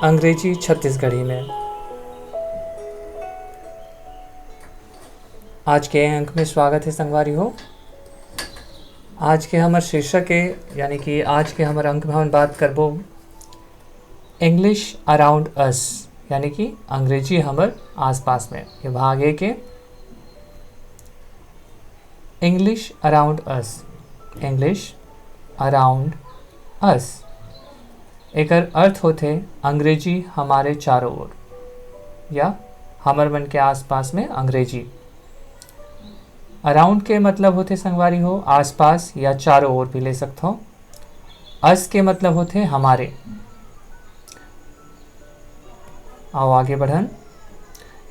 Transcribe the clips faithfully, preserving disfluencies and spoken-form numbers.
अंग्रेजी छत्तीसगढ़ी में। आज के अंक में स्वागत है संगवारी हो। आज के हमर शीर्षक है, यानी कि आज के हमर अंक में हम बात करबो English around us, यानी कि अंग्रेजी हमर आसपास में। ये भाग एक है, English around us, English around us। एकर अर्थ होथे अंग्रेजी हमारे चारों ओर, या हमर मन के आसपास में अंग्रेजी। अराउंड के मतलब होथे संगवारी हो आसपास या चारों ओर भी ले सकथो। अस के मतलब होथे हमारे। आओ आगे बढ़न।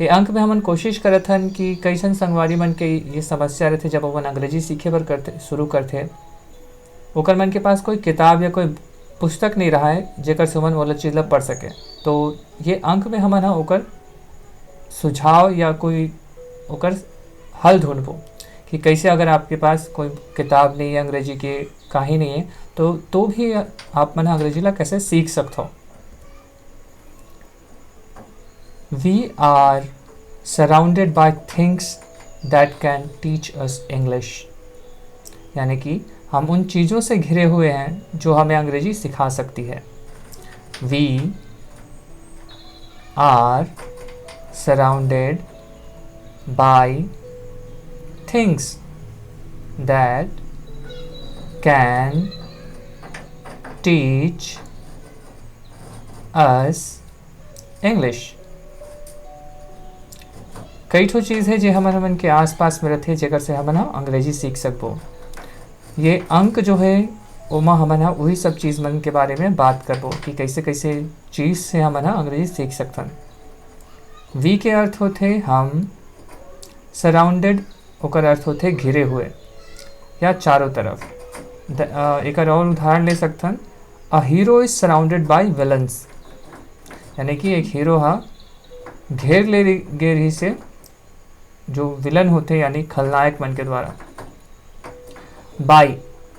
ये अंक में हमन कोशिश करत हन कि कइसन संगवारी मन के ये समस्या रहिथे, जब ओमन अंग्रेजी सीखे बर करथे, शुरू करथे, ओकर मन के पास कोई किताब या कोई पुस्तक नहीं रहा है जेकर से ओमन ओला चीज ला पढ़ सके। तो ये अंक में हमन ह ओकर सुझाव या कोई ओकर हल ढूंढबो कि कैसे अगर आपके पास कोई किताब नहीं है, अंग्रेजी के काही नहीं है, तो तो भी आप मन ह अंग्रेजी ला कैसे सीख सकथो। We are surrounded by things that can teach us English, यानी कि हम उन चीज़ों से घिरे हुए हैं जो हमें अंग्रेजी सिखा सकती है। We are surrounded by things that can teach us English। कई ठो चीज़ है जे हमन हमन के आसपास में रथे, जेकर से हमन ह अंग्रेजी सीख सकबो। ये अंक जो है, ओमा हमन ह उही सब चीज़ मन के बारे में बात करबो कि कैसे कैसे चीज़ से हमन ह अंग्रेजी सीख सकथन। वी के अर्थ होथे हम, सराउंडेड ओकर अर्थ होथे घिरे हुए या चारों तरफ। द-, अ, एकर और उदाहरण ले सकथन, A hero is surrounded by villains, यानी कि एक हीरो ह घेर ले रि-, गे रहिस हे, जो विलन होथे यानी खलनायक मन के द्वारा, बाय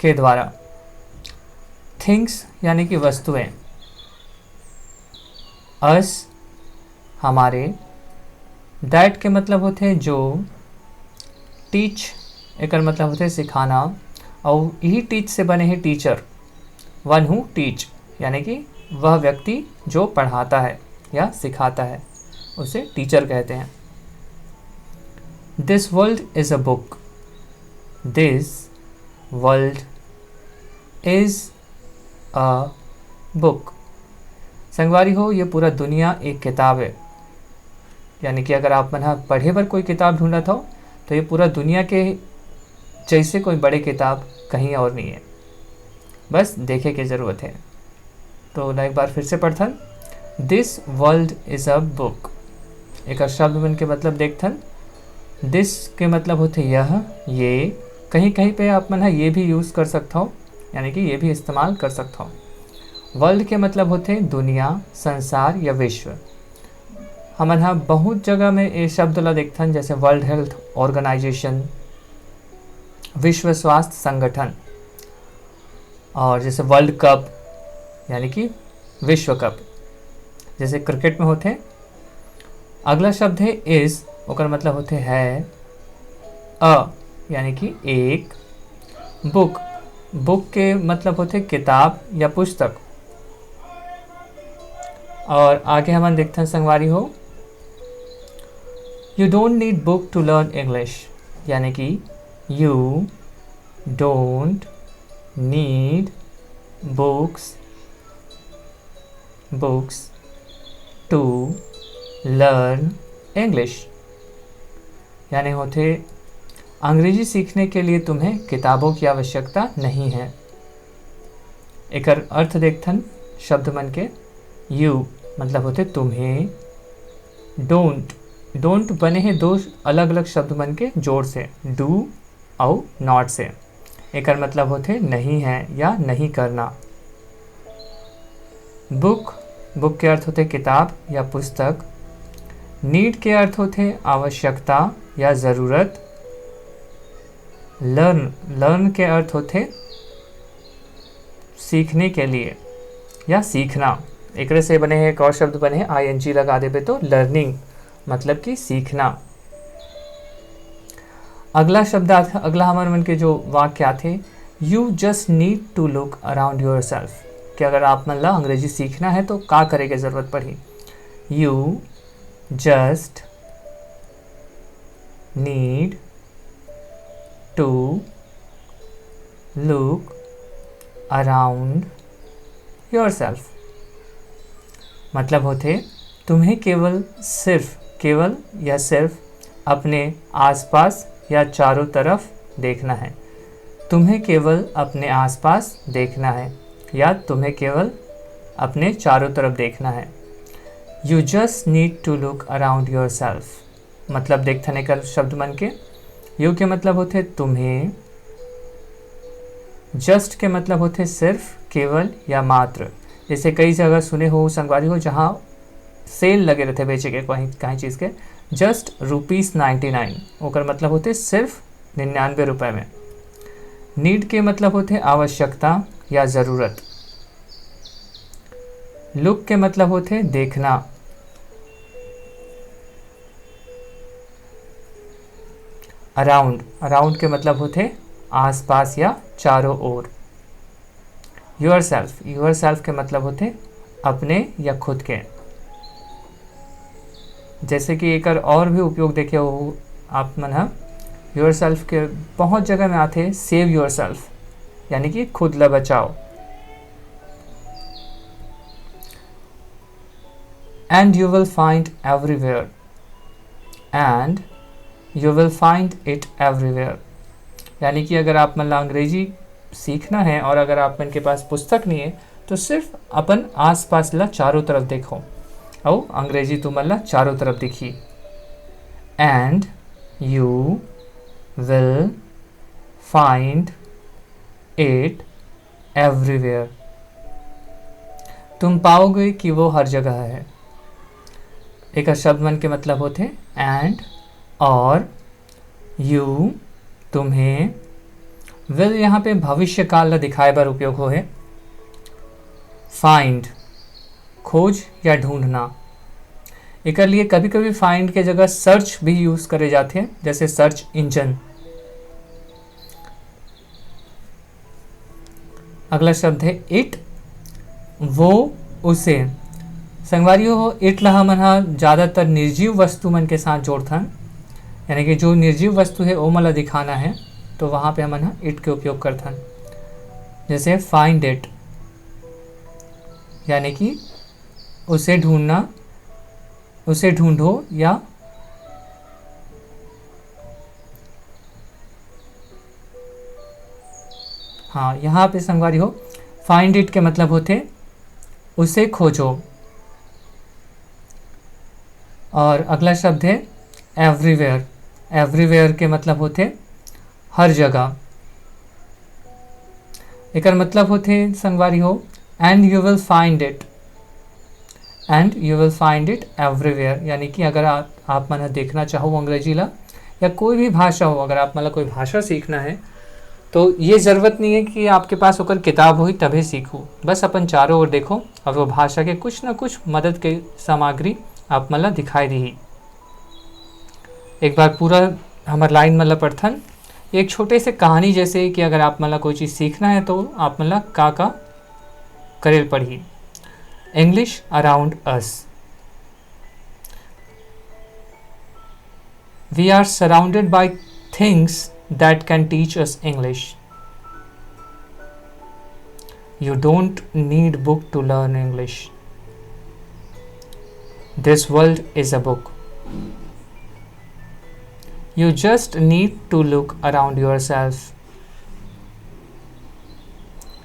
के द्वारा, थिंग्स यानी कि वस्तुएं, अस हमारे, दैट के मतलब होथे जो, टीच एकर मतलब होथे सिखाना, अउ इही टीच से बने हे टीचर, वन हु टीच, यानी कि वह व्यक्ति जो पढ़ाता है या सिखाता है, उसे टीचर कहते हैं। This world is a book, this world is a book। संगवारी हो, ये पूरा दुनिया एक किताब है, यानी कि अगर आप मन ह पढ़े बर कोई किताब ढूंढत हो, तो ये पूरा दुनिया के जैसे कोई बड़े किताब कहीं और नहीं है, बस देखे के ज़रूरत है। तो ला एक बार फिर से पढ़थन, This world is a book। एकर शब्द मन के मतलब देखथन। दिस के मतलब होथे यह, ये। कहीं कहीं पे आप मन ह ये भी यूज़ कर सकथो, यानी कि ये भी इस्तेमाल कर सकथो। वर्ल्ड के मतलब होथे दुनिया, संसार या विश्व। हमन ह बहुत जगह में ये शब्द ला देखथन, जैसे वर्ल्ड हेल्थ ऑर्गेनाइजेशन, विश्व स्वास्थ्य संगठन, और जैसे वर्ल्ड कप यानी कि विश्व कप, जैसे क्रिकेट में होथे। अगला शब्द है इज, ओकर मतलब होथे है। अ यानी कि एक। बुक, बुक के मतलब होथे किताब या पुस्तक। और आगे हमन देखथन संगवारी हो, You don't need book to learn English, यानी कि you don't need books, books to learn English, यानी होथे अंग्रेजी सीखने के लिए तुम्हें किताबों की आवश्यकता नहीं है। एकर अर्थ देखथन शब्द मन के। यू मतलब होथे तुम्हें। डोंट, डोंट बने हे दो अलग-अलग शब्द मन के जोड़ से, डू अउ नॉट से। एकर मतलब होथे नहीं है या नहीं करना। बुक, बुक के अर्थ होथे किताब या पुस्तक। नीड के अर्थ होथे आवश्यकता या ज़रूरत। लर्न, लर्न के अर्थ होथे सीखने के लिए या सीखना। एकरे से बने हे एक और शब्द बने हे, आईएनजी लगा देबे तो लर्निंग, मतलब कि सीखना। अगला शब्द आथे, अगला हमर मन के जो वाक्य आथे, "You just need to look around yourself।" कि अगर आप मन ला अंग्रेजी सीखना है तो का करे के जरूरत पड़ही? "You just need to look around yourself।" मतलब होथे, तुम्हें केवल सिर्फ, केवल या सिर्फ अपने आसपास या चारों तरफ देखना है। तुम्हें केवल अपने आसपास देखना है या तुम्हें केवल अपने चारों तरफ देखना है। "You just need to look around yourself।" मतलब देखथन एकर शब्द मन के। "You" के मतलब होथे तुम्हें, "just" के मतलब होथे सिर्फ, केवल या मात्र। जैसे कई जगह सुने हो संगवारी हो, जहाँ सेल लगे रहथे बेचे के कहीं, कहीं चीज़ के, "Just rupees ninety nine", ओकर मतलब होथे सिर्फ निन्यानवे रुपये में। "Need" के मतलब होथे आवश्यकता या ज़रूरत। "Look" के मतलब होथे देखना। "Around", "around" के मतलब होथे आसपास या चारों ओर। "Yourself", "yourself" के मतलब होथे अपने या खुद के। जैसे कि एकर और भी उपयोग देखे हो आप मन ह, "Yourself" के बहुत जगह में आथे "Save yourself", यानी कि खुद ला बचाओ। "And you will find everywhere, and you will find it everywhere।" यानी कि अगर आप मन ला अंग्रेजी सीखना है और अगर आप मन के पास पुस्तक नहीं है, तो सिर्फ अपन आसपास ला चारों तरफ देखो, अउ अंग्रेजी तुमन ला चारों तरफ दिखी। "And you will find it everywhere।" तुम पाओगे कि वो हर जगह है। एकर शब्द मन के मतलब होथे "and", और, "you", तुम्हें, "will" यहाँ पे भविष्य काल ला दिखाए बर उपयोग होहे। "Find", खोज या ढूंढना। एकर लिए कभी-कभी "find" के जगह "search" भी यूज़ करे जाथे, जैसे सर्च इंजन। अगला शब्द है "it", वो, उसे। संगवारी हो, "it" ला हमन ह ज़्यादातर निर्जीव वस्तु मन के साथ जोड़थन, यानी कि जो निर्जीव वस्तु है ओमन ला दिखाना है, तो वहाँ पे हमन ह "it" के उपयोग करथन। जैसे "find it", यानी कि उसे ढूंढना, उसे ढूंढो, या हाँ, यहाँ पे संगवारी हो, "find it" के मतलब होथे उसे खोजो। और अगला शब्द है "everywhere"। "Everywhere" के मतलब होथे हर जगह। एकर मतलब होथे संगवारी हो, "And you will find it, and you will find it everywhere", यानी कि अगर आप, आप मन ह देखना चाहो अंग्रेजी ला या कोई भी भाषा हो, अगर आप मन ला कोई भाषा सीखना है, तो ये ज़रूरत नहीं है कि आपके पास ओकर किताब होही तभे सीखू। बस अपन चारों ओर देखो और वो भाषा के कुछ ना कुछ मदद के सामग्री आप मन ला दिखाई दीही। एक बार पूरा हमर लाइन मन ला पढ़थन। एक छोटे से कहानी जैसे कि अगर आप मन ला कोई चीज़ सीखना है तो आप मन ला का का करे ल पड़ही। English around us। We are surrounded by things that can teach us English. You don't need book to learn English. This world is a book. You just need to look around yourself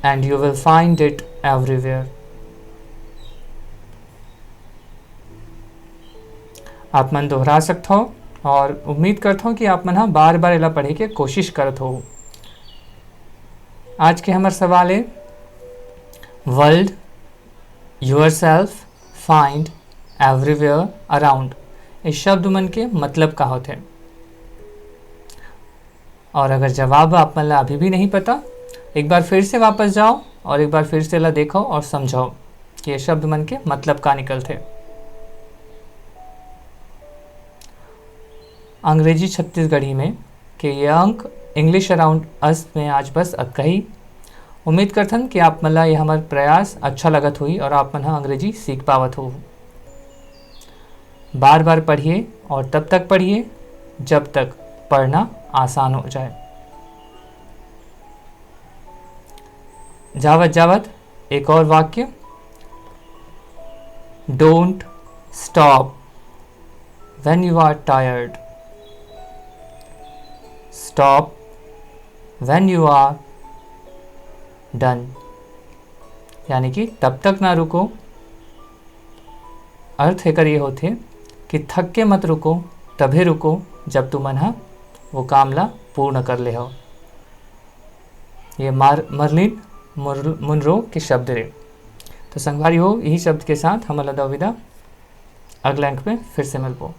and you will find it everywhere. आप मन दोहरा सकथव और उम्मीद करथव कि आप मन ह बार-बार एला पढ़े के कोशिश करत हो। आज के हमर सवाल ए, world, yourself, find, everywhere, around, ये शब्द मन के मतलब का होथे? और अगर जवाब आप मन ला अभी भी नहीं पता, एक बार फिर से वापस जाओ और एक बार फिर से ला देखो और समझो। कि ये शब्द मन के मतलब का निकलथे। अंग्रेजी छत्तीसगढ़ी में के ये अंक English Around Us में आज बस अतका ही। उम्मीद करथन कि आप मन ला ये हमर प्रयास अच्छा लगत होही और आप मन ह अंग्रेजी सीख पावत हो। बार बार पढ़िए और तब तक पढ़िए जब तक पढ़ना आसान हो जाए। जावत जावत एक और वाक्य, Don't stop when you are tired. Stop when you are done. यानी कि तब तक ना रुको। अर्थ एकर ये होथे कि थक के मत रुको, तभे रुको जब तुमन ह वो काम ला पूर्ण कर ले हो। ये मार मर्लिन मुर- मुनरो के शब्द रे। तो संगवारी हो, यही शब्द के साथ हमन ला दव विदा। अगला अंक में फिर से मिलबो।